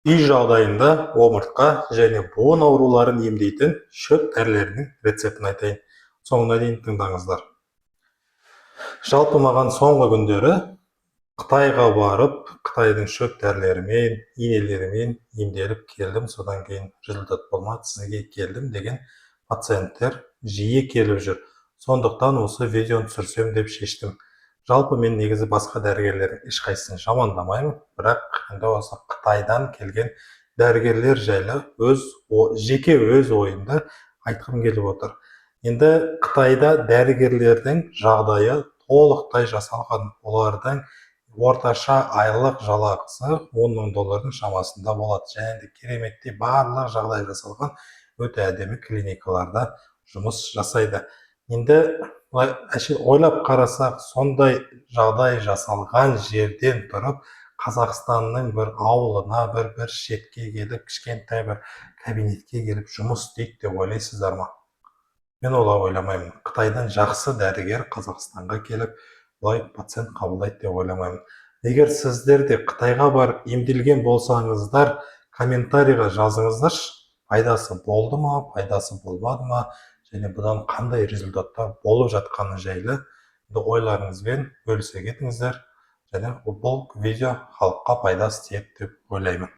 Үй жағдайында омыртқа және буын ауруларын емдейтін шөп дәрілерінің рецептін айтайын, соңына дейін тыңдаңыздар. Жалпы, маған соңғы күндері Қытайға барып, Қытайдың шөп дәрілерімен, инелерімен емделіп келдім, содан кейін результат болмады, сізге келдім деген пациенттер жиі келіп жүр. Сондықтан осы видеоны түсірсем деп шештім. Жалпы, мен негізі басқа дәрігерлердің ешқайсысын жамандамаймын, бірақ енді осы Қытайдан келген дәрігерлер жайлы өз жеке өз ойымды айтқым келіп отыр. Енді Қытайда дәрігерлердің жағдайы толықтай жасалған, олардың орташа айлық жалақысы 10 мың доллардың шамасында болады және де кереметтей барлық жағдай жасалған, өте әдемі клиникаларда жұмыс жасайды. Енді былай әшейін ойлап қарасақ, сондай жағдай жасалған жерден тұрып, Қазақстанның бір ауылына, бір шетке келіп, кішкентай бір кабинетке келіп жұмыс істейді деп ойлайсыздар ма? Мен олай ойламаймын. Қытайдан жақсы дәрігер Қазақстанға келіп, бұлай пациент қабылдайды деп ойламаймын. Егер сіздер де Қытайға барып емделген болсаңыздар, комментарийға жазыңыздаршы, пайдасы болды ма, пайдасы болмады ма және бұдан қандай результаттар болып жатқаны жайлы енді ойларыңызбен бөлісе кетіңіздер. Және бұл видео халыққа пайдасы тиеді деп ойлаймын.